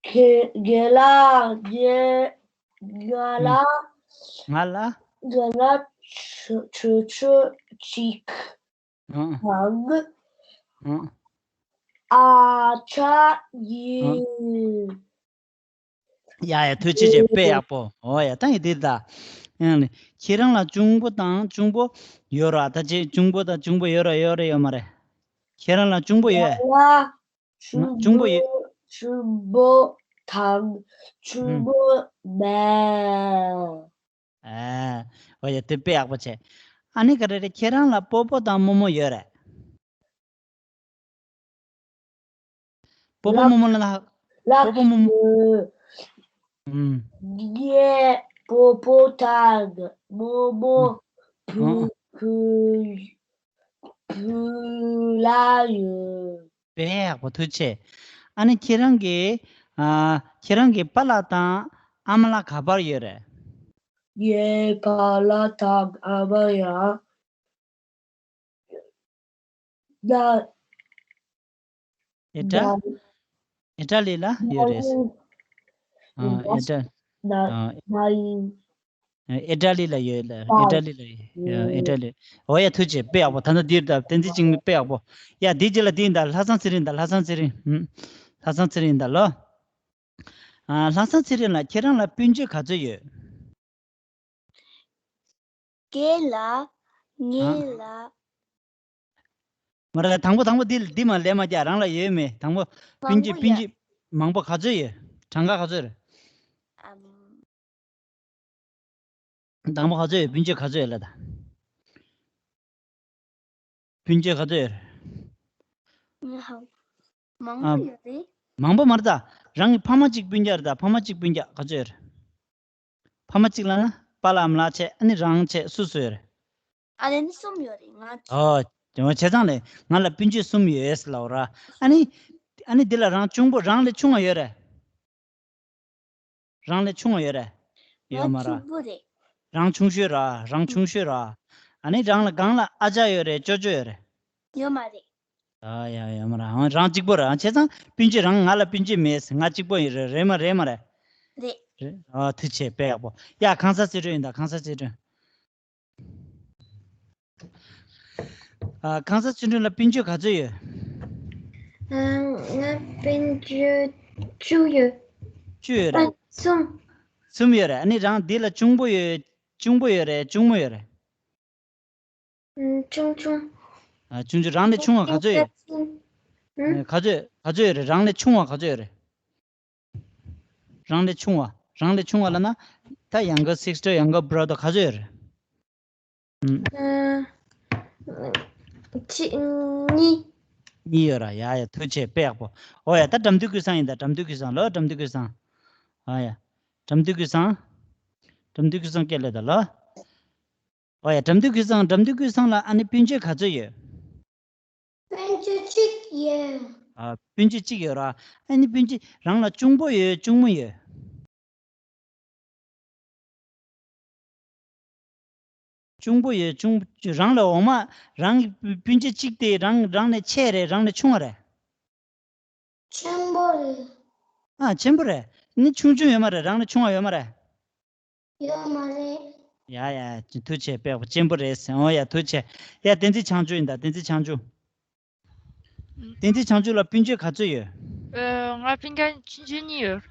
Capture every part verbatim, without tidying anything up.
ཁྱེད་ཁྱེད་ལ་ངས་ང་ལ་ང་ལ་ང་ལ་ཆུ་ཆུ་ཆུ་གཅིག་ཨང་དང་ཨང་ཨ་ཅག་ཨང་ཡིན། ཡ་ཡ་ཐུགས་རྗེ་ཆེ། དཔེ་ཡག་པོ། འོ་ཡ་ད་ཡི་འདི་ད། ཡང་ནི་ཁྱེད་རང་ལ་གཅུང་པོ་དང་གཅུང་པོ་ཡོད་ར། ད་ཅི་གཅུང་པོ་དང་གཅུང་པོ་ཡོད་ར་ཡོད་རེད་ཡོད་མ་རེད། ཁྱེད་རང་ལ་གཅུང་པོ་ཡོད། ང་གཅུང་པོ་ཡོད། གཅུང་པོ་དང་གཅུང་ཨུམ་པོ་མེད། ཨ། འོ་ཡ་དེ་དཔེ་ཡག་པོ་བྱས། ཨ་ནི་ག་རེ་རེད། ཁྱེད་རང་ལ་སྤོ་སྤོ་དང་རྨོ་མོ་ཡོད་རེད། སྤོ་སྤོ་རྨོ་མོ་ལ་ལ་སྤོ་སྤོ་རྨོ་མོ། ཨུམ། ངས་སྤོ་སྤོ་དང་རྨོ་མོ་ཨུམ་བུ་ཨུམ་བུ་བུ་ལ་ཡོད། དཔེ་ཡག་པོ་ཐུགས་རྗེ་ཆེ། ཨ་ནི་ཁྱེད་རང་གི་ཨ་ཁྱེད་རང་གི་པཱ་ལགས་དང་ཨ་མ་ལགས་ག་པར་ཡོད་རེད། ངའི་པཱ་ལགས་དང་ཨ་མ་ཡང་ན་ཨེ་ཏྲ་ན་ཨེ་ཏྲ་ལི་ལ་ཡོད་རེད། ན་ཨ་ཨེ་ཏྲ་ན་ཨ་ན་ཨེ་ཏྲ་ལི་ལ་ཡོད་ལ། ཨེ་ཏྲ་ལི་ལ་ཡོད། ཨེ་ཏྲ་ལི། འོ་ཡ་ཐུགས་རྗེ་ཆེ། དཔེ་ཡག་པོ། ད་ལྟ་འདིར་ད་བསྟན་འཛིན་བཅུ་གཉིས་དཔེ་ཡག་པོ། ཡ་འདི་རྗེས་ལ་འདི་ཡིན་ད། ལྷག་བསམ་ཚེ་རིང་ད། ལྷག་བསམ་ཚེ་རིང་། ཧུམ། ལྷག་བསམ་ཚེ་རིང་ད་ལོ། ཨ་ལྷག་བསམ་ཚེ་རིང་ལགས། ཁྱེད་རང་ལ་སྤུན་མཆེད་ག་ཚོད་ཡོད། ཁྱེད་ལ་ཨ་ངེད་ལ། མ་རེད། དང་པོ་དང་པོ་འདི་འདི་མ་ལས་མ་རྒྱག་རང་ལ་ཡོད་མེད། དང་པོ་སྤུན་མཆེད་མང་པོ་སྤུན་ཡོད། མཆེད་མང་པོ་ག་ཚོད་ཡོད། གྲངས་ཀ་ག་ཚོད་རེད། ཨམ། དང་པོ་ག་ཚོད་ཡོད། སྤུན་མཆེད་ག་ཚོད་ཡོད་ལ་ད། སྤུན་མཆེད་ག་ཚོད་ཡོད་རེད། ང་ཧ། མང་ཨ། པོ་ཡོད་རེད། མང་པོ་མ་རེད་ད། རང་གི་ཕ་མ་གཅིག་སྤུན་ཀྱག་རེད་ད། ཕ་མ་གཅིག་སྤུན་ཀྱག་ག་ཚོད་ཡོད་རེད། ཕ་མ་གཅིག་ལབ་ན་པཱ་ལགས་ཨ་མ་ལགས་བྱས། ཨ་ནི་རང་བྱས་སུ་སུ་ཡོད་རེད། ཨ་ལེ་ནི་གསུམ་ཡོད་རེད། ང་གཅིག་ཨོ། དེ་བྱས་ཙང་ལས་ང་ལ་སྤུན་མཆེད་གསུམ་ཡོད་ལབ་ར། ཨ་ནི། ཨ་ནི་འདི་ལ་རང་ཆུང་པོ་རང་ལས་ཆུང་བ་ཡོད་རེད། རང་ལས་ཆུང་བ་ཡོད་རེད། ཡོད་མ་རེད། ང་ཆུང་པོ་རེད། རང་ཆུང་ཤོས་ར། རང་ཆུང་ཤོས་ར། ཨ་ནི་རང་ལ་སྒང་ལ་ཨ་ཅག་ཡོད་རེད། ཅོ་ཅོ་ཡོད་རེད། ཡོད་མ་རེད། ཨ་ཡ་ཡོད་མ་རེད། ཨ་རང་གཅིག་པོ་རེད། བྱས་ཙང་སྤུན་མཆེད་རང་ང་ལ་སྤུན་མཆེད་མེད། ང་གཅིག་པོ་ཡིན་རེད། རེད་མ་རེད་མ་རེད། རེད། རེད། ཨ་ཐུགས་རྗེ་ཆེ། དཔེ་ཡག་པོ། ཡ་ཁང་གསར་ཚེ་སྒྲོན་ཡིན་ད། ཁང་གསར་ཚེ་སྒྲོན། ཨ་ཁང་གསར་ཚེ་སྒྲོན་ལ་སྤུན་མཆེད་ག་ཚོད་ཡོད། ཨ་ང་སྤུན་མཆེད་བཅུ་ཡོད། བཅུ་ཡོད་རེད། ཨ་གསུམ། གསུམ་ཡོད་རེད། ཨ་ནི་རང་འདི་ལ་གཅུང་པོ་ཡོད། གཅུང་པོ་ཡོད་རེད། གཅུང་མོ་ཡོད་རེད། ཨུམ། ཆུང་ཆུང་། ཨ་ཆུང་ཆུང་། རང་ལས་ཆུང་བ་ག་ཚོད་ཡོད། ཨུམ། ག་ཚོད་ག་ཚོད་ཡོད་རེད། རང་ལས་ཆུང་བ་ག་ཚོད་ཡོད་རེད། རང་ལས་ཆུང་བ། རང་ལས་ཆུང་བ་ལབ་ན་ད་younger sister, younger brother ག་ཚོད་ཡོད་རེད། ཨུམ། ཨ་ཆི། གཉིས། གཉིས་ཡོད་ར། ཡ་ཡ་ཐུགས་རྗེ་ཆེ། དཔེ་ཡག་པོ། ཨོ་ཡ་ད་དགྲ་འདུལ་ཀུན་བཟང་ཡིན་ད། དགྲ་འདུལ་ཀུན་བཟང་ལོ། དགྲ་འདུལ་ཀུན་བཟང་། ཨ་ཡ། དགྲ་འདུལ་ཀུན་བཟང་། དགྲ་འདུལ་ཀུན་བཟང་སྐད་ལས་ད་ལོ། ཨོ་ཡ་དགྲ་འདུལ་ཀུན་བཟང་། དགྲ་འདུལ་ཀུན་བཟང་ལ་ཨ་ནི་སྤུན་མཆེད་ག་ཚོད་ཡོད། སྤུན་མཆེད་གཅིག་ཡོད། ཨ་སྤུན་མཆེད་གཅིག་ཡོད་ར། ཨ་ནི་སྤུན་མཆེད་རང་ལ་གཅུང་པོ་ཡོད། གཅུང་མོ་ཡོད། གཅུང་པོ་ཡོད། གཅུང་། རང་ལ་འོག་མ། རང་གི་སྤུན་མཆེད་གཅིག་དེ་རང་རང་ནས་ཆེ་རེད། རང་ནས་ཆུང་བ་རེད། ཆེན་པོ་རེད། ཨ་ཆེན་པོ་རེད། ནི་ཆུང་ཆུང་ཡོད་མ་རེད། རང་ནས་ཆུང་བ་ཡོད་མ་རེད། ཡོད་མ་རེད། ཡ་ཡ་ཐུགས་རྗེ་ཆེ། དཔེ་ཡག་པོ། གཅེན་པོ་རེད་ཟེར། འོ་ཡ་ཐུགས་རྗེ་ཆེ། ཡ་བསྟན་འཛིན་བྱང་ཆུབ་ཡིན་ད། བསྟན་འཛིན་བྱང་ཆུབ། བསྟན་འཛིན་བྱང་ཆུབ་ལ་སྤུན་མཆེད་ག་ཚོད་ཡོད། ཨ་ང་སྤུན་ཀྱག་ཆུང་ཆུང་གཉིས་ཡོད།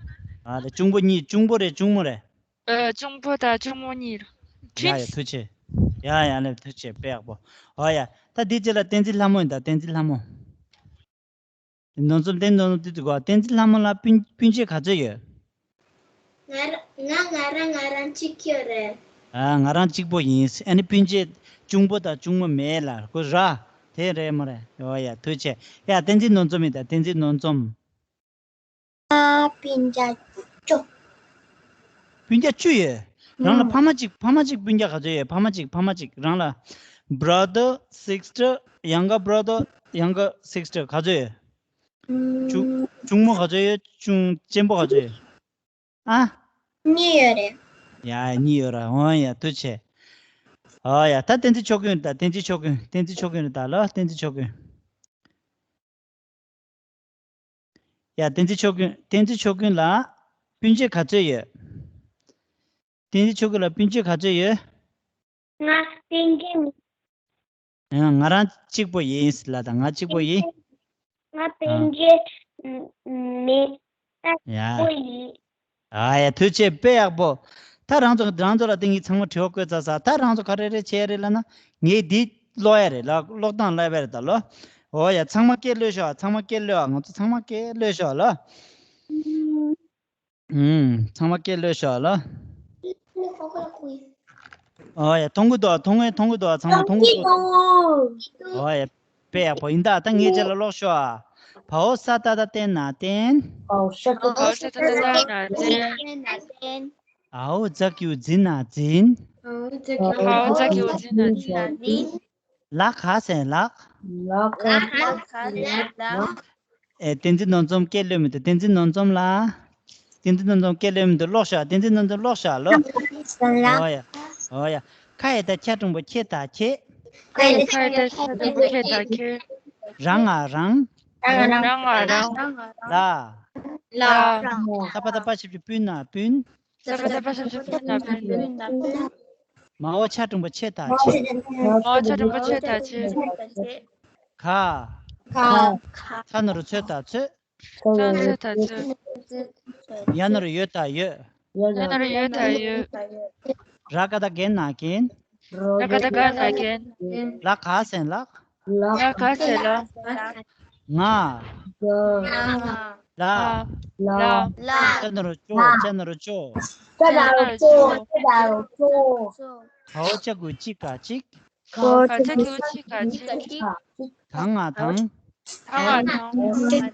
ཨ་ལེ་གཅུང་པོ་གཉིས། གཅུང་པོ་རེད་གཅུང་མོ་རེད། ཨ་གཅུང་པོ་དང་གཅུང་མོ་གཉིས། ཡ་ཡ་twins། ཐུགས་རྗེ་ཆེ། ཡ་ཡ་ལེ་ཐུགས་རྗེ་ཆེ། དཔེ་ཡག་པོ། ཨོ་ཡ། ད་འདི་རྗེས་ལ་བསྟན་འཛིན་ལྷ་མོ་ཡིན་ད། བསྟན་འཛིན་ལྷ་མོ། ནོར་འཛོམས། བསྟན་འཛིན་ནོར་འཛོམས། འདི་འདུག་ག་བསྟན་འཛིན་ལྷ་མོ་ལ་སྤུན་སྤུན་མཆེད་ག་ཚོད་ཡོད། ང་ར་ང་ང་རང་ང་རང་གཅིག་ཡོད་རེད། ཨ་ང་རང་གཅིག་པོ་ཡིན། ཨ་ནི་སྤུན་མཆེད་གཅུང་པོ་དང་གཅུང་མོ་མེད་ལ་ཁོ་ར། དེ་རེད་མ་རེད། ཨོ་ཡ་ཐུགས་རྗེ་ཆེ། ཡ་བསྟན་འཛིན་ནོར་འཛོམས་ཡིན་ད། བསྟན་འཛིན་ནོར་འཛོམས། ང་སྤུན་ཀྱག་བཅུ། སྤུན་ཀྱག་བཅུ་ཡོད། རང་ལ་ཨང་། ཕ་མ་གཅིག་ཕ་མ་གཅིག་སྤུན་ཀྱག་ག་ཚོད་ཡོད། ཕ་མ་གཅིག་ཕ་མ་གཅིག་རང་ལ། brother, sister, younger brother, younger sister ག་ཚོད་ཡོད། ཨང་། གཅུང་གཅུང་མོ་ག་ཚོད་ཡོད། གཅུང་གཅེན་པོ་ག་ཚོད་ཡོད། ཨ། གཉིས་ཡོད་རེད། ཡ་གཉིས་ཡོད་ར། འོ་ཡ་ཐུགས་རྗེ་ཆེ། ཨོ་ཡ། ད་བསྟན་འཛིན་ཆོས་ཀུན་ད། བསྟན་འཛིན་ཆོས་ཀུན། བསྟན་འཛིན་ཆོས་ཀུན་རེད་ད་ལོ། བསྟན་འཛིན་ཆོས་ཀུན། ཡ། བསྟན་འཛིན་ཆོས་ཀུན། བསྟན་འཛིན་ཆོས་ཀུན་ལ་སྤུན་མཆེད་ག་ཚོད་ཡོད། བསྟན་འཛིན་ཆོས་ཀུན་ལ་སྤུན་མཆེད་ག་ཚོད་ཡོད། ང་སྤུན་མཆེད་མི། ང་རང་གཅིག་པོ་ཡིན་ལ། ད་ང་གཅིག་པོ་ཡིན། ང་སྤུན་མཆེད་མི་གཅིག་པོ་ཡིན། ཨ་ཡ། ཐུགས་རྗེ་ཆེ། དཔེ་ཡག་པོ། ད་རང་ཚོ་རང་ཚོ་ལ་དེ་ངས་ཚང་མ་དྲི་བ་བཀོད་ཚར་ས། ད་རང་ཚོ་ག་རེ་རེ་བྱས་རེད་ལབ་ན། ངས་འདི་ཀློག་ཡ་རེད་ལ། ཀློག་སྟངས་ལབ་ཡ་རེད་ད་ལོ། འོ་ཡ། ཚང་མ་སྐད་ཀློད་ཤོག། ཚང་མ་སྐད་ཀློད་ཨ། ང་ཚོ་ཚང་མ་སྐད་ཀློད་ཤོག་ལ། ཨུམ། ཚང་མ་སྐད་ཀློད་ཤོག་ལ། འོ་ཡ། མཐོང་གི་འདུག། མཐོང་ངེ་མཐོང་གི་འདུག། ཚང་མ་མཐོང་གི་འདུག། འོ་ཡ། དཔེ་ཡག་པོ་ཡིན་ད། ད་ངས་རྗེས་ལ་ཀློག་ཤོག་ཨ། བའོ་ས་ཏ་བཏགས་བསྟན་ན་བསྟེན། བའོ་ས་ཏ་བཏགས་བསྟན་ན་བསྟེན། འའོ་ཛ་གི་གུ་འཛི་ན་འཛིན། འའོ་ཛ་གི་གུ་འཛི་ན་འཛིན། ལ་ག་ས་ལགས། ལ་ག་ས་ལགས། ཨེ། བསྟན་འཛིན་ནོར་འཛོམས་སྐད་ཀློད་མི་འདུག། བསྟན་འཛིན་ནོར་འཛོམས་ལགས། བསྟན་འཛིན་ནོར་འཛོམས་སྐད་ཀློད་མི་འདུག། ཀློག་ཤོག། བསྟན་འཛིན་ནོར་འཛོམས་ཀློག་ཤོག་ལོ། འོ་ཡ། འོ་ཡ། ཁ་ཡ་བཏགས་ཁ་འགྲེང་བུ་ཁེ་ད་ཁེད། ཁ་ཡ་བཏགས་ཁ་ཡ་བཏགས་ཁ་འགྲེང་བུ་ཁེ་ད་ཁེད། ར་ང་རང་། ར་ང་རང་། ལ། ལ། ས་པ་བཏགས་སྤ་ཞབས་ཀྱུ་སྤུ་ན་སྤུན། ས་པ་བཏགས་སྤ་ཞབས་ཀྱུ་སྤུ་ན་སྤུན། མའོ་ཆ་འགྲེང་བུ་ཆེ་ད་ཆེད། མའོ་ཆ་འགྲེང་བུ་ཆེ་ད་ཆེད། ག། ག། ཚ་ན་རོ་ཚོ་ད་ཚོད། ཚ་ན་རོ་ཚོ་ད་ཚོད། ཡ་ན་རོ་ཡོ་ད་ཡོད། ཡ་ན་རོ་ཡོ་ད་ཡོད། ར་ག་བཏགས་རྒ་ན་རྒན། ར་ག་བཏགས་རྒ་ན་རྒན། ལ་ག་ས་ལགས། ལ་ག་ས་ལགས། ང་། ང་། ལ། ལ། ལ། ཅ་ན་རོ་ཅོ། ཅ་ན་རོ་ཅོ། ཅ་ན་རོ་ཅོ། ཅ་ན་རོ་ཅོ། གའོ་ཅ་གི་གུ་ཅི་ག་ཅིག། གའོ་ཅ་གི་གུ་ཅི་ག་ཅིག། ད་ང་དང་། ད་ང་དང་།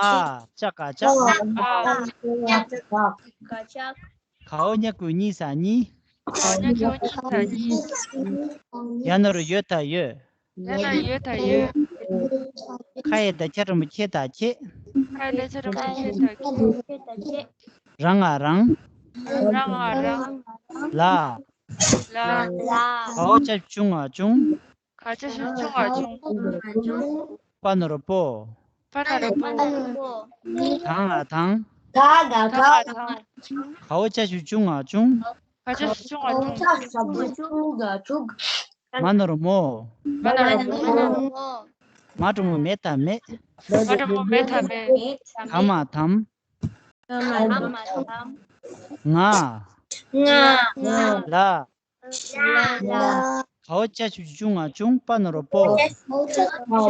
ཨ། ཅ་ག་ཅག། ཨ། ཅ་ག་ཅག། གའོ་ཉ་གི་གུ་ཉི་ས་གཉིས། གའོ་ཉ་གི་གུ་ཉི་ས་གཉིས། ཡ་ན་རོ་ཡོ་ད་ཡོད། ཡ་ན་རོ་ཡོ་ད་ཡོད། ཁ་ཡ་བཏགས་ཁ་འགྲེང་བུ་ཁེ་ད་ཁེད། ཁ་ཡ་བཏགས་ཁ་འགྲེང་བུ་ཁེ་ད་ཁེད། ར་ང་རང་། ར་ང་རང་། ལ། ལ། གའོ་ཅ་ཞབས་ཀྱུ་གུ་ང་ཅུང་། གའོ་ཅ་ཞབས་ཀྱུ་གུ་ང་ཅུང་། པ་ན་རོ་པོ། པ་ན་རོ་པོ། ད་ང་དང་། ད་ང་དང་། གའོ་ཅ་ཞབས་ཀྱུ་གུ་ང་ཅུང་། གའོ་ཅ་ཞབས་ཀྱུ་གུ་ང་ཅུང་། མ་ན་རོ་མོ། མ་ན་རོ་མོ། མ་འགྲེང་བུ་མེ་ད་མེད། མ་འགྲེང་བུ་མེ་ད་མེད། ད་མ་དམ། ང་། ང་། ལ། ལ། གའོ་ཅ་ཞབས་ཀྱུ་གུ་ང་ཅུང་། པ་ན་རོ་པོ། ད་ང་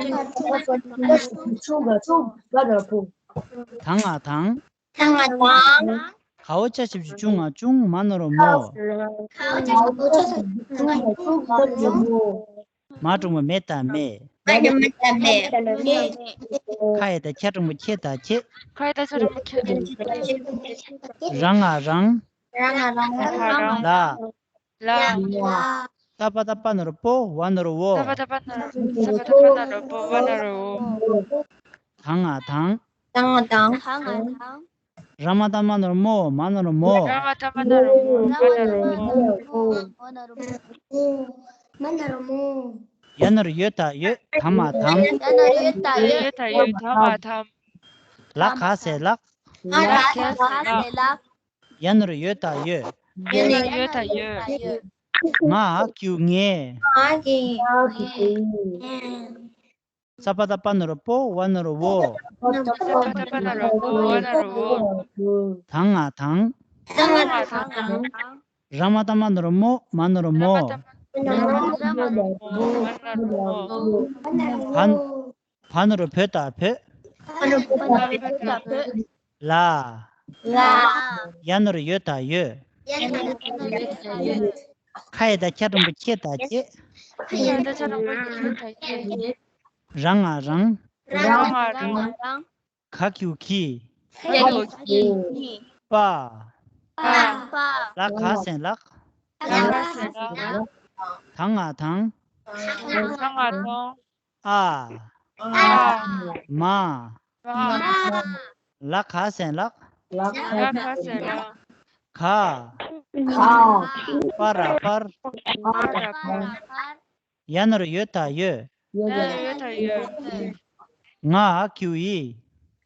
དང་། ད་ང་དང་། གའོ་ཅ་ཞབས་ཀྱུ་གུ་ང་ཅུང་། མ་ན་རོ་མོ། མ་འགྲེང་བུ་མེ་ད་མེད། མ་འགྲེང་བུ་མེ་ད་མེད། ཁ་ཡ་བཏགས་ཁ་འགྲེང་བུ་ཁེ་ད་ཁེད། ཁ་ཡ་བཏགས་ཁ་འགྲེང་བུ་ཁེ་ད་ཁེད། ར་ང་རང་། ར་ང་རང་། ལ། ལ། ས་པ་བཏགས་སྤ་ན་རོ་སྤོ། བ་ན་རོ་བོ། ས་པ་བཏགས་སྤ་ན་རོ། ས་པ་བཏགས་སྤ་ན་རོ་སྤོ། བ་ན་རོ་བོ། ད་ང་དང་། ད་ང་དང་། ད་ང་དང་། ར་མ་བཏགས་རྨ་ན་རོ་རྨོ། མ་ན་རོ་མོ། ར་མ་བཏགས་རྨ་ན་རོ་རྨོ། མ་ན་རོ་མོ། མ་ན་རོ་མོ། ཡ་ན་རོ་ཡོ་ད་ཡོད། ད་མ་དམ། ཡ་ན་རོ་ཡོ་ད་ཡོད། ཡོ་ད་ཡོད། ད་མ་དམ། ལ་ག་ས་ལགས། ལ་ག་ས་ལགས། ཡ་ན་རོ་ཡོ་ད་ཡོད། ཡ་ན་རོ་ཡོ་ད་ཡོད། ང་ཨ་ཁྱུ་ངས། ང་ཨ་ཁྱུ་ངས། ས་པ་བཏགས་སྤ་ན་རོ་སྤོ། བ་ན་རོ་བོ། ས་པ་བཏགས་སྤ་ན་རོ་སྤོ། བ་ན་རོ་བོ། ད་ང་དང་། ད་ང་དང་། ར་མ་བཏགས་རྨ་ན་རོ་རྨོ། མ་ན་རོ་མོ། ར་མ་བཏགས་རྨ་ན་རོ་རྨོ། མ་ན་རོ་མོ། བ་ན་རོ་བ་ན་རོ་བོ་ད་བོད། བ་ན་རོ་བོ་ད་བོད། ལ། ལ། ཡ་ན་རོ་ཡོ་ད་ཡོད། ཡ་ན་རོ་ཡོ་ད་ཡོད། ཁ་ཡ་བཏགས་ཁ་འགྲེང་བུ་ཁེ་ད་ཁེད། ཁ་ཡ་བཏགས་ཁ་འགྲེང་བུ་ཁེ་ད་ཁེད། ར་ང་རང་། ར་ང་རང་། ག་ཁྱུ་གི། ག་ཁྱུ་གི། པ། པ། ལ་ག་ས་ལགས། ལ་ག་ས་ལགས། ད་ང་དང་། ད་ང་དང་། ཨ། ཨ། མ། མ། ལ་ག་ས་ལགས། ལ་ག་ས་ལགས། ག། ག། པ་ར་པར། པ་ར་པར། ཡ་ན་རོ་ཡོ་ད་ཡོད། ཡ་ན་རོ་ཡོ་ད་ཡོད། ང་ཨ་ཁྱུ་ཡི།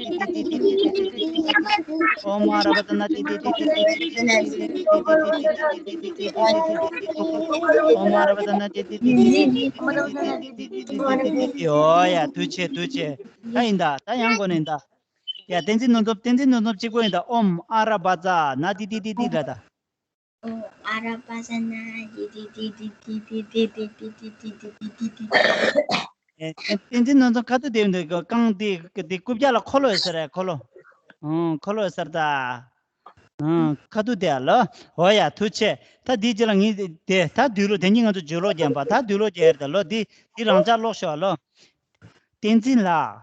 ཏི་ཏི་ཏི་ཏི་ཏི། ཨོཾ་ཨ་ར་པ་ཙ་ན་ཏི་ཏི་ཏི་ཏི་ཏི་ཏི། ཨོཾ་ཨ་ར་པ་ཙ་ན་ཏི་ཏི་ཏི་ཏི་ཏི་ཏི་ཏི། ཨོ་ཡ་ཐུགས་རྗེ་ཆེ་ཐུགས་རྗེ་ཆེ། ད་ཡིན་ད། ད་ཡང་གོ་ནས་ད། ཡ་བསྟན་འཛིན་ནོར་འཛོམས། བསྟན་འཛིན་ནོར་འཛོམས་གཅིག་པོ་ཡིན་ད། ཨོཾ་ཨ་ར་པ་ཙ་ན་ཏི་ཏི་ཏི་ཏི་ལ་ད། ཨོཾ་ཨ་ར་པ་ཙ་ན་ཏི་ཏི་ཏི་ཏི། ཨེ། བསྟན་འཛིན་ནོར་འཛོམས་ཁ་ཐུག་དེ་འདི་རྐང་དེ་དེ་རྐུབ་བཀྱག་ལ་འཁོར་ལོ་ཡོད་ས་རེད། འཁོར་ལོ། ཨང་འཁོར་ལོ་ཡོད་ས་རེད་ད། ཨང་ཁ་ཐུག་དེ་ལོ། འོ་ཡ་ཐུགས་རྗེ་ཆེ། ད་འདི་རྗེས་ལ་ངས་དེ་ད་དུས་ལོ་དེ་གཉིས་ང་ཚོ་བརྗོད་ལོ་རྒྱབ་པ། ད་དུས་ལོ་རྒྱབ་རེད་ད་ལོ། འདི་འདི་རང་ཅག་ཀློག་ཤོག་ལོ། བསྟན་འཛིན་ལགས།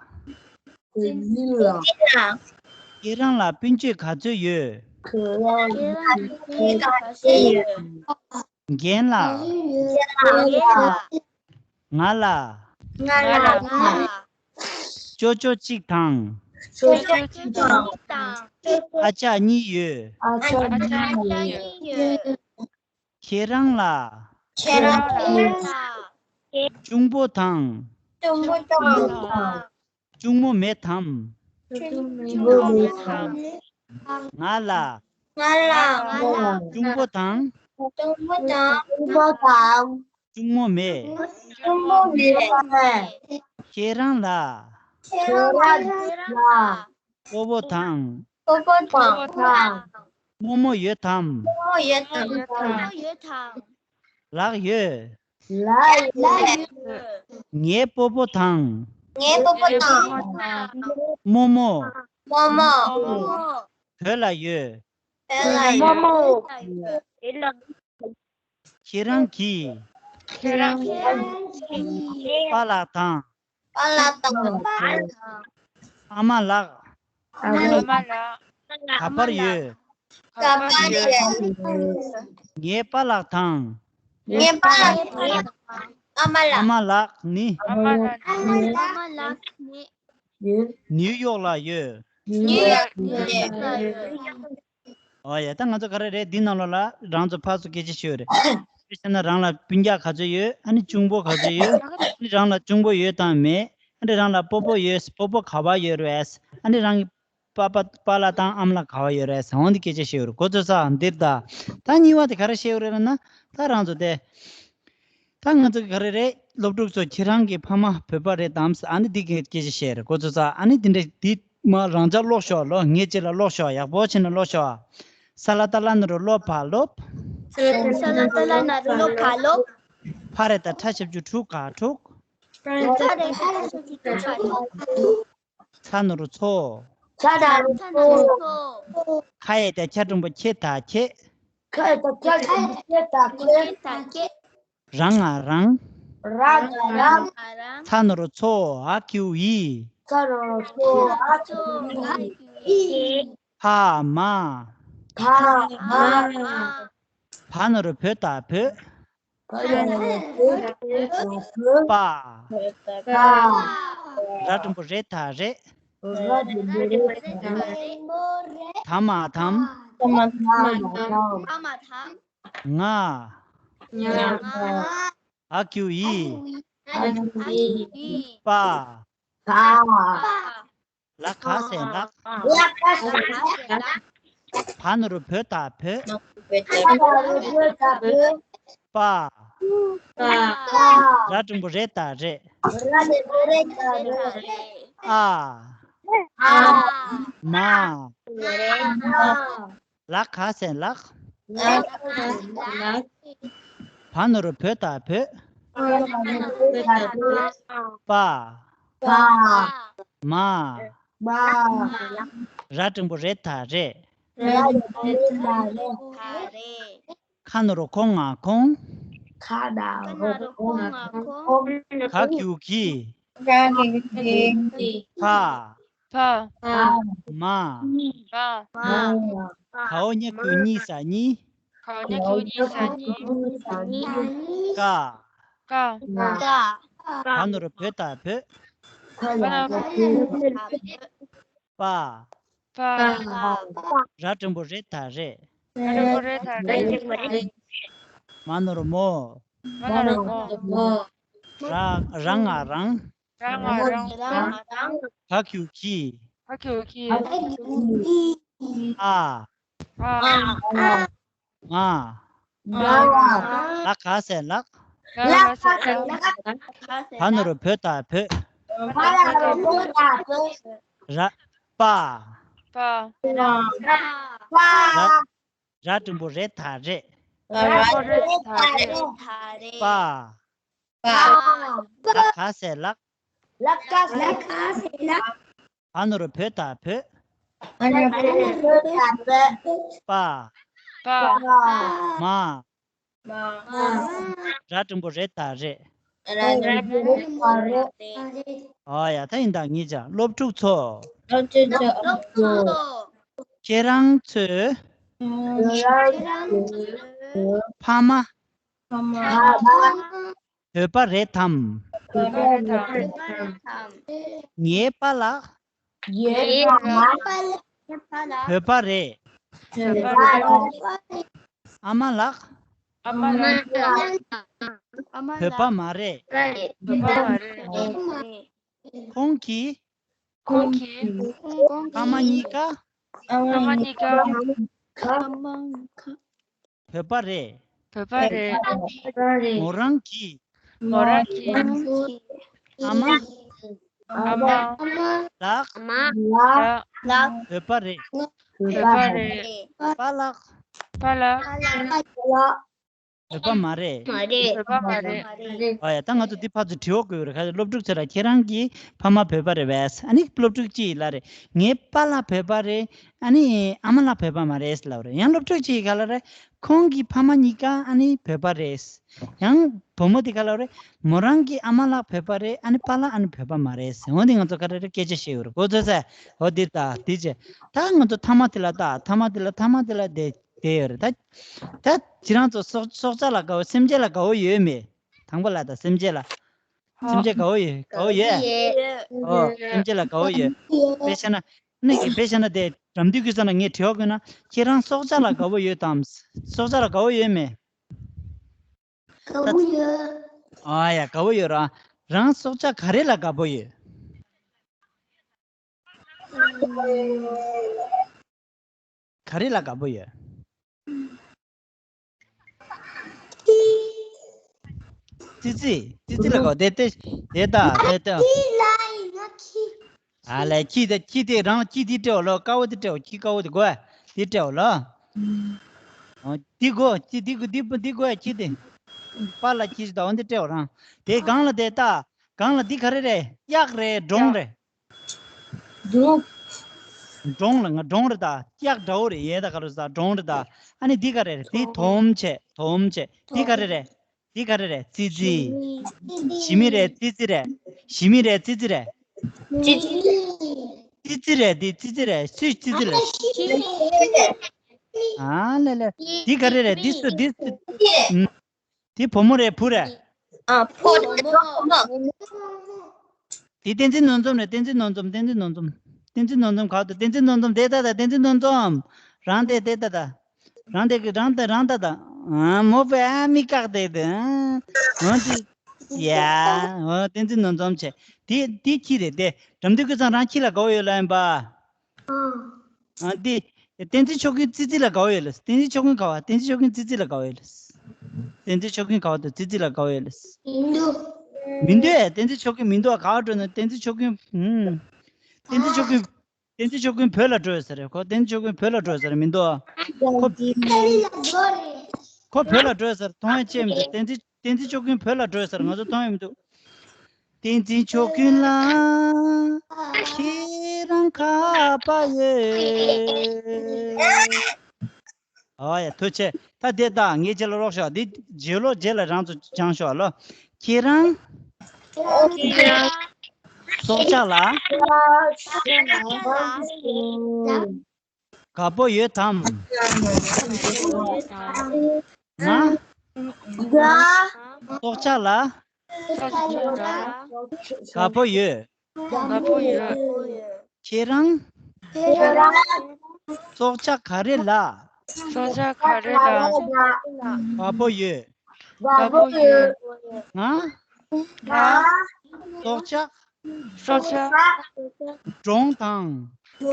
བསྟན་འཛིན་ལགས། ཁྱེད་རང་ལ་སྤུན་མཆེད་ག་ཚོད་ཡོད། ཁྱེད་རང་ལ་སྤུན་མཆེད་ག་ཚོད་ཡོད། རྒན་ལགས། རྒན་ལགས། ང་ལ། ང་ལ། ཅོ་ཅོ་གཅིག་དང་། ཅོ་ཅོ་གཅིག་དང་། ཨ་ཅག་གཉིས་ཡོད། ཨ་ཅག་གཉིས་ཡོད། ཁྱེད་རང་ལ། ཁྱེད་རང་ལ། གཅུང་པོ་དང་། གཅུང་པོ་དང་། གཅུང་མོ་མེད་དམ། གཅུང་མོ་མེད་དམ། ང་ལ། ང་ལ། གཅུང་པོ་དང་། གཅུང་པོ་དང་། གཅུང་མོ་མེད། གཅུང་མོ་མེད། ཁྱེད་རང་ལ། ཁྱེད་རང་ལ། སྤོ་བོ་དང་། སྤོ་བོ་དང་། རྨོ་མོ་ཡོད་དམ། རྨོ་མོ་ཡོད་དམ། ལགས་ཡོད། ལགས་ཡོད། ངའི་སྤོ་བོ་དང་། ངའི་སྤོ་བོ་དང་། རྨོ་མོ། རྨོ་མོ། བོད་ལ་ཡོད། བོད་ལ་ཡོད། རྨོ་མོ། ཁྱེད་རང་གི། ཁྱེད་རང་གི། པཱ་ལགས་དང་། པཱ་ལགས་དང་། ཨ་མ་ལགས། ཨ་མ་ལགས། ག་པར་ཡོད། ག་པར་ཡོད། ངའི་པཱ་ལགས་དང་། ངའི་པཱ་ལགས་དང་། ཨ་མ་ལགས། ཨ་མ་ལགས་ནི། ཨ་མ་ལགས་ནི། ནིའུ་ཡོག་ལ་ཡོད། ནིའུ་ཡོག་ལ་ཡོད། ཨོ་ཡ། ད་ང་ཚོ་ག་རེ་རེད། འདི་ནང་ལོགས་ལ་རང་ཚོ་ཕར་ཚུར་སྐད་ཆ་བཤད་ཡོད་རེད། དཔེ་བཞག་ན་རང་ལ་སྤུན་ཀྱག་ག་ཚོད་ཡོད། ཨ་ནི་གཅུང་པོ་ག་ཚོད་ཡོད། ཨ་ནི་རང་ལ་གཅུང་པོ་ཡོད་དམ་མེད། ཨ་ནི་རང་ལ་སྤོ་བོ་ཡོད། སྤོ་བོ་ག་པར་ཡོད་རེད། ཨ་ནི་རང་གི་པ་པ་པཱ་ལགས་དང་ཨ་མ་ལགས་ག་པར་ཡོད་རེད། འོ་འདི་སྐད་ཆ་བཤད་ཡོད་རེད། གོ་ཚོད་ས་འདིར་ད། ད་གཉིས་པ་དེ་ག་རེ་བཤད་ཡོད་རེད་ལབ་ན། ད་རང་ཚོ་དེ། ད་ང་ཚོ་ག་རེ་རེད། སློབ་ཕྲུག་ཚོ་ཁྱེད་རང་གི་ཕ་མ་བོད་པ་རེད་དམ། ཨ་ནི་འདི་གའི་སྐད་ཆ་བཤད་རེད། གོ་ཚོད་ས། ཨ་ནི་འདི་འདྲ་འདི་མ་རང་ཅག་ཀློག་ཤོག་ལོ། ངའི་རྗེས་ལ་ཀློག་ཤོག། ཡག་པོ་བྱས་ནས་ཀློག་ཤོག། ས་ལ་བཏགས་སླ་ན་རོ་སློ་ཕ་སློབ། ས་ལ་བཏགས་སླ་ན་རོ་སློ་ཕ་སློབ། ཕ་རེ་ད་ཕྲ་ཞབས་ཀྱུ་ཕྲུ་ག་ཕྲུག། ཕ་རེ་ད་ཕྲ་ཞབས་ཀྱུ་ཕྲུ་ག་ཕྲུག། ཚ་ན་རོ་ཚོ། ཚ་ན་རོ་ཚོ། ཁ་ཡ་བཏགས་ཁྱ་འགྲེང་བུ་ཁྱེ་ད་ཁྱེད། ཁ་ཡ་བཏགས་ཁྱ་འགྲེང་བུ་ཁྱེ་ད་ཁྱེད། ར་ང་རང་། ར་ང་རང་། ཚ་ན་རོ་ཚོ། འ་གི་གུ་འི། ཚ་ན་རོ་ཚོ། འ་གི་གུ་འི། བ་མ། བ་མ། བ་ན་རོ་བོ་ད་བོད། བ་ན་རོ་བོ་ད་བོད། པ། པ། ར་འགྲེང་བུ་རེ་ད་རེད། ར་འགྲེང་བུ་རེ་ད་རེད། ད་མ་དམ། ད་མ་དམ། ང་། ང་། འ་གི་གུ་འི། འ་གི་གུ་འི། པ། པ། ལ་ག་ས་ལགས། ལ་ག་ས་ལགས། བ་ན་རོ་བོ་ད་བོད། བ་ན་རོ་བོ་ད་བོད། པ། པ། ར་འགྲེང་བུ་རེ་ད་རེད། ར་འགྲེང་བུ་རེ་ད་རེད། ཨ། མ། ལ་ག་ས་ལགས། བ་ན་རོ་བོ་ད་བོད། པ། མ། ར་འགྲེང་བུ་རེ་ད་རེད། ཁ་ན་རོ་གོ་ང་ཁོང་། ག་གི་གུ་གི། ཕ། མ། གའོ་ཉ་གུ་གཉི་ས་གཉིས། ཀ། བ་ན་རོ་བོ་ད་བོད། པ། པ། ར་འགྲེང་བུ་རེ་ད་རེད། མ་ན་རོ་མོ། ར། ར་ང་རང་། ག་གི་གུ་གི། ཨ། མ། ལ་ག་ས་ལགས། བ་ན་རོ་བོ་ད་བོད། ར། པ། ར། ར་འགྲེང་བུ་རེ་ད་རེད། པ། ལ་ག་ས་ལགས། བ་ན་རོ་བོ་ད་བོད། པ། མ། ར་འགྲེང་བུ་རེ་ད་རེད། ཨོ་ཡ། ད་ཡིན་ད་ངེད་ཅག་སློབ་ཕྲུག་ཚོ། ཁྱེད་རང་ཚོས་ཕ་མ་བོད་པ་རེད་དམ། ངའི་པཱ་ལགས། བོད་པ་རེད། ཨ་མ་ལགས། བོད་པ་མ་རེད། ཁོང་གིས། ཕ་མ་གཉིས་ཀ། བོད་པ་རེད། བོད་པ་རེད། མོ་རང་གི། མོ་རང་གི། ཨ་མ། ཨ་མ། ལགས། ལགས། བོད་པ་རེད། བོད་པ་རེད། པཱ་ལགས། པཱ་ལགས། བོད་པ་མ་རེད། མ་རེད། བོད་པ་མ་རེད། ཨ་ཡ། ད་ང་ཚོ་འདི་ཕར་ཚུར་དྲི་བ་བཀོད་ཡོད་རེད། ཁ་སློབ་ཕྲུག་ཚོ་ལ་ཁྱེད་རང་གི་ཕ་མ་བོད་པ་རེད་པས། ཨ་ནི་སློབ་ཕྲུག་གཅིག་ལབ་རེད། ངའི་པཱ་ལགས་བོད་པ་རེད། ཨ་ནི་ཨ་མ་ལགས་བོད་པ་མ་རེད་ལབ་རེད། ཡང་སློབ་ཕྲུག་གཅིག་ག་ལབ་རེད། ཁོང་གི་ཕ་མ་གཉིས་ཀ་ཨ་ནི་བོད་པ་རེད། ཡང་བུ་མོ་དེ་ག་ལབ་རེད། མོ་རང་གི་ཨ་མ་ལགས་བོད་པ་རེད། ཨ་ནི་པཱ་ལགས་ཨ་ནི་བོད་པ་མ་རེད་ཟེར། འོ་འདི་ང་ཚོ་ག་རེ་རེད། སྐད་ཆ་བཤད་ཡོད་རེད། གོ་ཚོད་ཚོད། འོ་འདི་ད་འདི་བྱས། ད་ང་ཚོ་ཐ་མ་དེ་ལ་ད་ཐ་མ་དེ་ལ་ཐ་མ་དེ་ལ་དེ་དེ་ཡོད་རེད། ད་ད་ཁྱེད་རང་ཚོ་སྲོག་སྲོག་ཆགས་ལ་དགའ་བོ། སེམས་ཅན་ལ་དགའ་བོ་ཡོད་མེད། དང་པོ་ལ་ད་སེམས་ཅན་ལ། སེམས་ཅན་དགའ་བོ་ཡོད། དགའ་བོ་ཡོད། ཨོ། སེམས་ཅན་ལ་དགའ་བོ་ཡོད། དཔེ་བྱས་ན། ནི་དཔེ་བྱས་ན་དེ་རྒྱ་མདུད་ཀྱི་ས་ན་ངས་དྲི་བ་བཀོད་ན། ཁྱེད་རང་སྲོག་ཆགས་ལ་དགའ་བོ་ཡོད་དམ། སྲོག་ཆགས་ལ་དགའ་བོ་ཡོད་མེད། དགའ་བོ་ཡོད། ཨ་ཡ། དགའ་བོ་ཡོད་ར། རང་སྲོག་ཆགས་ག་རེ་ལ་དགའ་བོ་ཡོད། ག་རེ་ལ་དགའ་པོ་ཡོད། ཙི་ཙི། ཙི་ཙི་ལ་དགའ་པོ། དེ་དེ་དེ་ད་དེ་ད། ཨ་ལས། ཁྱི་དེ་ཁྱི་དེ་རང་ཁྱི་དེ་སྤྲད་འོ་ལོ། དཀར་པོ་དེ་སྤྲད་འོ། ཁྱི་དཀར་པོ་དེ་དགོས། དེ་སྤྲད་འོ་ལོ། འོ་དེ་དགོས། ཁྱི་དེ་དགོས། དེ་དེ་དགོས། ཁྱི་དེ། པཱ་ལགས་ཁྱི་ཞིག་ད་འོ་དེ་སྤྲད་འོ་རང་། དེ་སྒང་ལ་དེ་ད། སྒང་ལ་འདི་ག་རེ་རེད། གཡག་རེད། འབྲོང་རེད། འབྲོང་། འབྲོང་ལ་ང་འབྲོང་རེད་ད། གཡག་འདྲ་བོ་རེད། ཡས་ད་ག་རེ་ཟ། འབྲོང་རེད་ད། ཨ་ནི་འདི་ག་རེ་རེད། འདི་དོམ་བྱས། དོམ་བྱས། འདི་ག་རེ་རེད། འདི་ག་རེ་རེད། ཙི་ཙི། ཞི་མི་རེད། ཙི་ཙི་རེད། ཞི་མི་རེད། ཙི་ཙི་རེད། ཙི་ཙི་རེད། འདི་ཙི་ཙི་རེད། སུས་ཙི་ཙི་རེད། ཨ་ལེ་ལེ། འདི་ག་རེ་རེད། འདི་སུ། འདི་སུ། དེ་བུ་མོ་རེད། བུ་རེད། ཨ། ཕོ་མོ། དེ་བསྟན་འཛིན་ནོར་འཛོམས་རེད། བསྟན་འཛིན་ནོར་འཛོམས། བསྟན་འཛིན་ནོར་འཛོམས། བསྟན་འཛིན་ནོར་འཛོམས་ག་བ་འདུག་བསྟན་འཛིན་ནོར་འཛོམས་དེ་ད་ད། བསྟན་འཛིན་ནོར་འཛོམས། རང་དེ་དེ་ད་ད། རང་དེ་གི་རང་ད་རང་ད་ད། ཨ། མོ་པའི་ཨ་མི་བཀག་དེ་དེ། ཨ། འོ་དེ། ཡ། འོ་བསྟན་འཛིན་ནོར་འཛོམས་བྱས། དེ་དེ་ཁྱི་རེད་དེ། རྒྱ་མདུད་ཀྱི་ཚང་རང་ཁྱི་ལ་དགའ་བོ་ཡོད་ལབ་ཡིན་པ། ཨ། འདི། བསྟན་འཛིན་ཆོས་ཀུན་ཙི་ཙི་ལ་དགའ་བོ་ཡོད་ལ། བསྟན་འཛིན་ཆོས་ཀུན་ག་བ། བསྟན་འཛིན་ཆོས་ཀུན་ཙི་ཙི་ལ་དགའ་བོ་ཡོད་ལ། བསྟན་འཛིན་ཆོས་ཀུན་ག་བ་དང་ཙི་ཙི་ལ་དགའ་བོ་ཡོད་ལ། མི་འདུག་མི་འདུག་ཨེ། བསྟན་འཛིན་ཆོས་ཀུན་མི་འདུག་ཨ། ག་བ་འགྲོ་ན། བསྟན་འཛིན་ཆོས་ཀུན། ཧུམ། བསྟན་འཛིན་ཆོས་ཀུན། བསྟན་འཛིན་ཆོས་ཀུན་བོད་ལ་འགྲོ་ཡོད་ས་རེད། ཁོ་བསྟན་འཛིན་ཆོས་ཀུན་བོད་ལ་འགྲོ་ཡོད་ས་རེད་མི་འདུག་ཨ། ཁོ་ཁོ་བོད་ལ་འགྲོ་ཡོད་ས་རེད། མཐོང་ཡ་ཅི་མི་འདུག་བསྟན་འཛིན་བསྟན་འཛིན་ཆོས་ཀུན་བོད་ལ་འགྲོ་ཡོད་ས་རེད། ང་ཚོ་མཐོང་ཡ་མི་འདུག་བསྟན་འཛིན་ཆོས་ཀུན་ལགས། ཁྱེད་རང་ཁ་པར་ཡོད། ཨོ་ཡ། ཐུགས་རྗེ་ཆེ། ད་དེ་ད་ངས་རྗེས་ལ་ཀློག་ཤོག་འདི་རྗེས་ལོ་རྗེས་ལ་རང་ཚོ་སྦྱང་ཤོག་ལོ། ཁྱེད་རང་སྲོག་ཆགས་ལ་དགའ་པོ་ཡོད་དམ། ང་། སྲོག་ཆགས་ལ་དགའ་པོ་ཡོད། དགའ་པོ་ཡོད། ཁྱེད་རང་སྲོག་ཆགས་ག་རེ་ལ་སྲོག་ཆགས་ག་རེ་ལ་དགའ་པོ་ཡོད། དགའ་པོ་ཡོད། ང་། ང་། སྲོག་ཆགས། སྲོག་ཆགས། འབྲོང་དང་།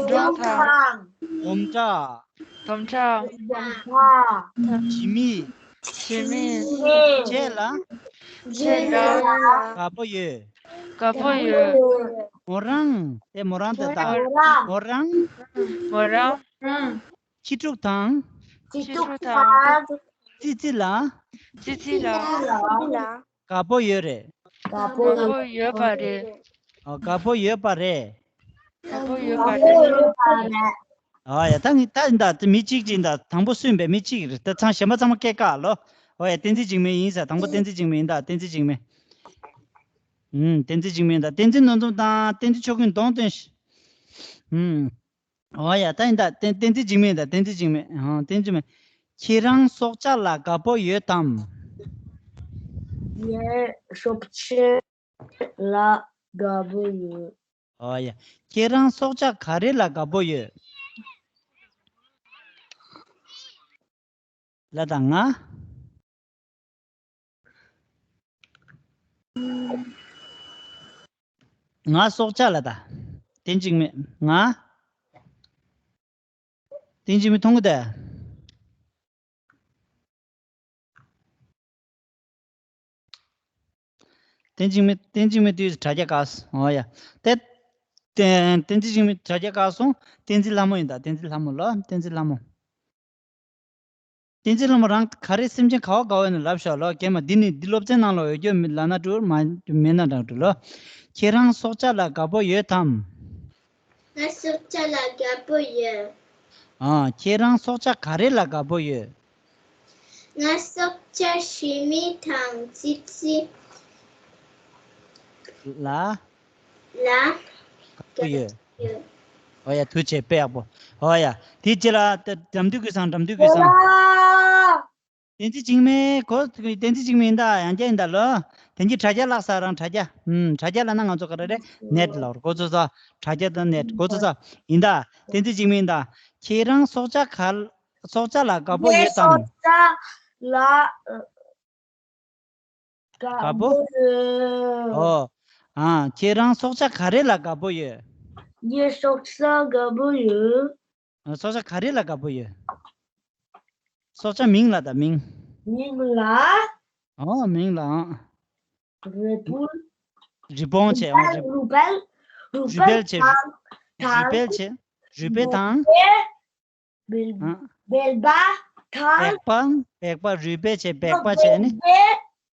འབྲོང་དང་། འབུམ་ཕྲག་འབུམ་ཕྲག་འབུམ་ཕྲག་བྱེ་མའི། བྱེ་མའི། བཅས་ལ། བཅས་ལ། དགའ་པོ་ཡོད། དགའ་པོ་ཡོད། མོ་རང་། དེ་མོ་རང་དེ་ད། མོ་རང་། མོ་རང་། མོ་རང་། ཁྱི་ཕྲུག་དང་། ཁྱི་ཕྲུག་དང་། ཙི་ཙི་ལ། ཙི་ཙི་ལ། དགའ་པོ་ཡོད་རེད། དགའ་པོ་ཡོད་པ་རེད། ཨ། དགའ་པོ་ཡོད་པ་རེད། དགའ་པོ་ཡོད་པ་རེད། ཨ་ཡ། ད་ངི་ད་ཡིན་ད། དེ་མི་གཅིག་ཅིག་ཡིན་ད། དང་པོ་སུ་ཡིན་པས། མི་གཅིག་རེད། ད་ཚང་གཞན་པ་ཚང་མ་སྐད་བཀག་ལོ། ཨོ་ཡ། བསྟན་འཛིན་འཇིགས་མེད་ཡིན་ས། དང་པོ་བསྟན་འཛིན་འཇིགས་མེད་ཡིན་ད། བསྟན་འཛིན་འཇིགས་མེད། ཨུམ། བསྟན་འཛིན་འཇིགས་མེད་ཡིན་ད། བསྟན་འཛིན་ནོར་འཛོམས་དང་བསྟན་འཛིན་ཆོས་ཀུན་གདོང་སྟོན་ཤིག་ཨུམ། ཨོ་ཡ། ད་ཡིན་ད། བསྟན་བསྟན་འཛིན་འཇིགས་མེད་ཡིན་ད། བསྟན་འཛིན་འཇིགས་མེད། ཨ། བསྟན་འཛིན་འཇིགས་མེད། ཁྱེད་རང་སྲོག་ཆགས་ལ་དགའ་པོ་ཡོད་དམ། ངས་སྲོག་ཆགས་ལ་དགའ་པོ་ཡོད། ཨོ་ཡ། ཁྱེད་རང་སྲོག་ཆགས་ག་རེ་ལ་དགའ་པོ་ཡོད། ལ་དང་ང་། ང་སྲོག་ཆགས་ལ་ད། བསྟན་འཇིགས་མེད། ང་། བསྟན་འཇིགས་མེད་མཐོང་གི་ད། བསྟན་འཇིགས་མེད། བསྟན་འཇིགས་མེད་དུས་དྲ་རྒྱ་བཀག་སོང་། ཨོ་ཡ། ཏེ། བསྟན་བསྟན་འཛིན་འཇིགས་མེད་དྲ་རྒྱ་བཀག་སོང་། བསྟན་འཛིན་ལྷ་མོ་ཡིན་ད། བསྟན་འཛིན་ལྷ་མོ་ལོ། བསྟན་འཛིན་ལྷ་མོ། བསྟན་འཛིན་ལྷ་མོ་རང་ག་རེ་སེམས་ཅན་ག་བ་དགའ་བོ་ཡིན་ན་ལབ་ཤོག་ལོ། རྒན་མ། འདི་ནི་འདི་སློབ་ཚན་ནང་ལ་འོས་སྐྱོ་མི་ལ་ན་འགྲུར་མ་མེད་ན་འགྲུར་ལོ། ཁྱེད་རང་སྲོག་ཆགས་ལ་དགའ་པོ་ཡོད་དམ། ང་སྲོག་ཆགས་ལ་དགའ་པོ་ཡོད། ཨ། ཁྱེད་རང་སྲོག་ཆགས་ག་རེ་ལ་དགའ་པོ་ཡོད། ང་སྲོག་ཆགས་བྱེ་མའི་དང་ཙི་ཙི་ལ། ལ། དགའ་པོ་ཡོད། ཡོད། ཨོ་ཡ། ཐུགས་རྗེ་ཆེ། དཔེ་ཡག་པོ། ཨོ་ཡ། དེ་རྗེས་ལ་ད་འགྲམ་དུས་ཀྱི་སང་། འགྲམ་དུས་ཀྱི་སང་། བསྟན་འཛིན་འཇིགས་མེད་གོ། བསྟན་འཛིན་འཇིགས་མེད་ཡིན་ད། ཡང་བསྐྱར་ཡིན་ད་ལོ། དེང་གི་དྲ་རྒྱ་བརླག་ས་རང་། དྲ་རྒྱ། ཨུམ། དྲ་རྒྱ་ལ་ན་ང་ཚོ་ག་རེ་རེད། ནེཊ་ལ་འགོ་ཚུགས་ས། དྲ་རྒྱ་དང་ནེཊ་འགོ་ཚུགས་ས་ཡིན་ད། བསྟན་འཛིན་འཇིགས་མེད་ཡིན་ད། ཁྱེད་རང་སྲོག་ཆགས་ག་སྲོག་ཆགས་ལ་དགའ་པོ་ངས་ཡོད་དམ། སྲོག་ཆགས་ལ་དགའ་པོ་ཡོད། ཨོ། ཨ། ཁྱེད་རང་སྲོག་ཆགས་ག་རེ་ལ་དགའ་པོ་ཡོད། ངས་སྲོག་ཆགས་དགའ་པོ་ཡོད། ཨ། སྲོག་ཆགས་ག་རེ་ལ་དགའ་པོ་ཡོད། སྲོག་ཆགས་མིང་ལ་ད། མིང་། མིང་ལ། ཨོ། མིང་ལ། རུས་སྦལ། རི་བོང་བྱས། ཨོ། རུས་སྦལ། རུས་སྦལ་བྱས། རུས་སྦལ་བྱས། རུས་སྦལ་དང་། སྦལ། ཨ། སྦལ་པ་དང་། སྦལ་པ། སྦལ་པ། རུས་སྦལ་བྱས། སྦལ་པ་བྱས་ནི། སྦལ་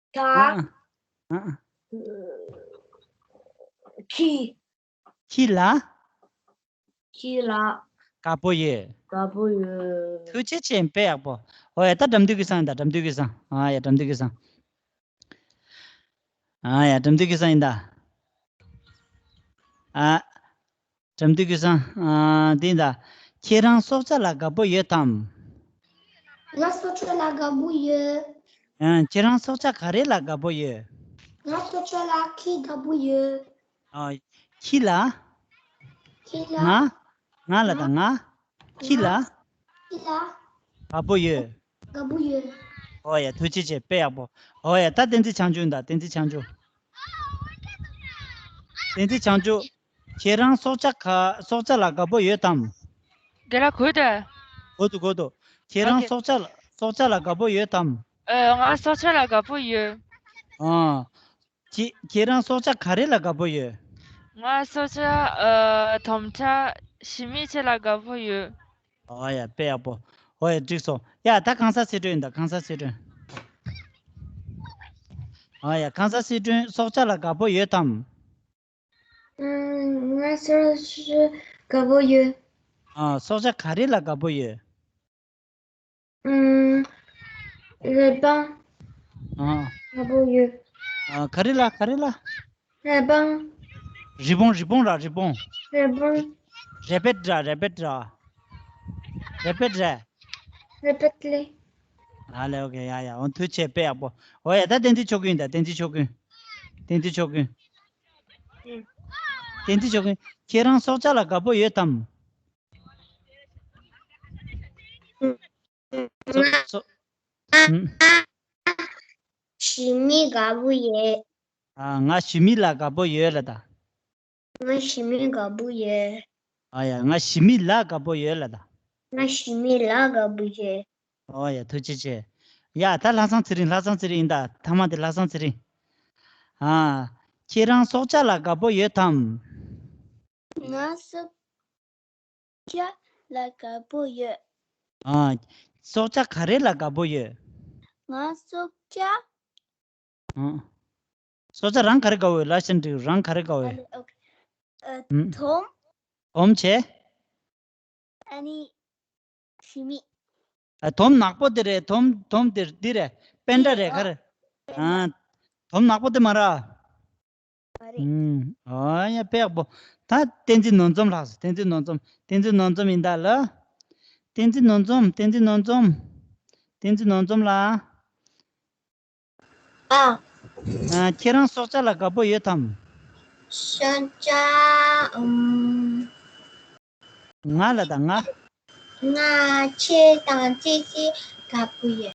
པ་དང་། ཨ། ཨ། ཁྱི། ཁྱི་ལ། ཁྱི་ལ། དགའ་པོ་ཡོད། དགའ་པོ་ཡོད། ཐུགས་རྗེ་ཆེ། དཔེ་ཡག་པོ། ཨོ་ཡ། ད་འགྲམ་དུས་ཀྱི་སང་ཡིན་ད། འགྲམ་དུས་ཀྱི་སང་། ཨ་ཡ། འགྲམ་དུས་ཀྱི་སང་། ཨ་ཡ། འགྲམ་དུས་ཀྱི་སང་ཡིན་ད། ཨ། འགྲམ་དུས་ཀྱི་སང་། ཨ། འདི་ཡིན་ད། ཁྱེད་རང་སྲོག་ཆགས་ལ་དགའ་པོ་ཡོད་དམ། ང་སྲོག་ཆགས་ལ་དགའ་པོ་ཡོད། ཨ། ཁྱེད་རང་སྲོག་ཆགས་ག་རེ་ལ་དགའ་པོ་ཡོད། ང་སྲོག་ཆགས་ལ་ཁྱི་དགའ་པོ་ཡོད། ཨ། ཁྱི་ལ། ཁྱི་ལ། ང་། ང་ལ་ད། ང་། ང་། ཁྱི་ལ། ཁྱི་ལ། དགའ་པོ་ཡོད། དགའ་པོ་ཡོད། ཨོ་ཡ། ཐུགས་རྗེ་ཆེ། དཔེ་ཡག་པོ། ཨོ་ཡ། ད་བསྟན་འཛིན་བྱང་ཆུབ་ཡིན་ད། བསྟན་འཛིན་བྱང་ཆུབ། བསྟན་འཛིན་བྱང་ཆུབ། ཁྱེད་རང་སྲོག་ཆགས་ག་སྲོག་ཆགས་ལ་དགའ་པོ་ཡོད་དམ། དེ་ལ་གོ་ད། གོ་འདུག་གོ་འདུག་ཁྱེད་རང་ཨོ་ཁེ། སྲོག་ཆགས་ལ་སྲོག་ཆགས་ལ་དགའ་པོ་ཡོད་དམ། ཨ། ང་སྲོག་ཆགས་ལ་དགའ་པོ་ཡོད། ཨ། ཁྱེད་ཁྱེད་རང་སྲོག་ཆགས་ག་རེ་ལ་དགའ་པོ་ཡོད། ང་སྲོག་ཆགས། ཨ། དོམ་ཁྲ། ཞི་མི་ཁྱེད་ལ་དགའ་པོ་ཡོད། ཨོ་ཡ། དཔེ་ཡག་པོ། ཨོ་ཡ། འགྲིག་སོང་། ཡ། ད་གང་ཟག་སི་ཁྲོན་ཡིན་ད། གང་ཟག་སི་ཁྲོན། ཨོ་ཡ། གང་ཟག་སི་ཁྲོན། སྲོག་ཆགས་ལ་དགའ་པོ་ཡོད་དམ། ཨུམ། ང་སྲོག་ཆགས་དགའ་པོ་ཡོད། ཨ། སྲོག་ཆགས་ག་རེ་ལ་དགའ་པོ་ཡོད། ཨུམ། རི་བོང་། ཨ། དགའ་པོ་ཡོད། ཨ། ག་རེ་ལ། ག་རེ་ལ། རི་བོང་། རི་བོང་། རི་བོང་ར། རི་བོང་། རི་བོང་། རེ་བེད་ར། རེ་བེད་ར། རེ་བེད་ར། རེ་བེད་ལེ། ཨ་ལེ། ཨོ་ཁེ། ཡ་ཡ། འོ། ཐུགས་རྗེ་ཆེ། དཔེ་ཡག་པོ། འོ་ཡ། ད་བསྟན་འཛིན་ཆོས་སྐྱོང་ཡིན་ད། བསྟན་འཛིན་ཆོས་སྐྱོང་། བསྟན་འཛིན་ཆོས་སྐྱོང་། བསྟན་འཛིན་ཆོས་སྐྱོང་། ཁྱེད་རང་སྲོག་ཆགས་ལ་དགའ་པོ་ཡོད་དམ། སོ་སོ། ཨུམ། ཞི་མི་དགའ་པོ་ཡོད། ཨ། ང་ཞི་མི་ལ་དགའ་པོ་ཡོད་ལ་ད། ང་ཞི་མི་དགའ་པོ་ཡོད། ཨ་ཡ། ང་ཞི་མི་ལ་དགའ་པོ་ཡོད་ལ་ད། ང་ཞི་མི་ལ་དགའ་པོ་ཡོད། ཨོ་ཡ། ཐུགས་རྗེ་ཆེ། ཡ། ད་ལྷག་བསམ་ཚེ་རིང་། ལྷག་བསམ་ཚེ་རིང་ཡིན་ད། ཐ་མ་དེ་ལྷག་བསམ་ཚེ་རིང་། ཨ། ཁྱེད་རང་སྲོག་ཆགས་ལ་དགའ་པོ་ཡོད་དམ། ང་སྲོག་ཆགས་ལ་དགའ་པོ་ཡོད། ཨ། སྲོག་ཆགས་ག་རེ་ལ་དགའ་པོ་ཡོད། ང་སྲོག་ཆགས། ཨ། སྲོག་ཆགས་རང་ག་རེ་དགའ་པོ་ཡོད། ལབ་ཤེས་འགྲིག་རང་ག་རེ་དགའ་པོ་ཡོད། ཨ་ལེ། ཨོ་ཁེ། ཨ། ཨུམ། དོམ། དོམ་བྱས། ཨ་ནི། ཞི་མི། ཨ། དོམ་ནག་པོ་དེ་རེད། དོམ། དོམ་དེ་འདི་རེད། པེན་ཌ་རེད། ག་རེ། ཨ། དོམ་ནག་པོ་དེ་མ་ར། མ་རེད། ཨུམ། ཨོ་ཡ། དཔེ་ཡག་པོ། ད་བསྟན་འཛིན་ནོར་འཛོམས་ལགས་སོ། བསྟན་འཛིན་ནོར་འཛོམས། བསྟན་འཛིན་ནོར་འཛོམས་ཡིན་ད་ལ། བསྟན་འཛིན་ནོར་འཛོམས། བསྟན་འཛིན་ནོར་འཛོམས། བསྟན་འཛིན་ནོར་འཛོམས་ལགས། ཨ། ཨ། ཁྱེད་རང་སྲོག་ཆགས་ལ་དགའ་པོ་ཡོད་དམ། སྲོག་ཆགས། ཨུམ། ང་ལ་ད་ང་། ང་ཁྱེད་དང་ཙི་ཙི་དགའ་པོ་ཡོད།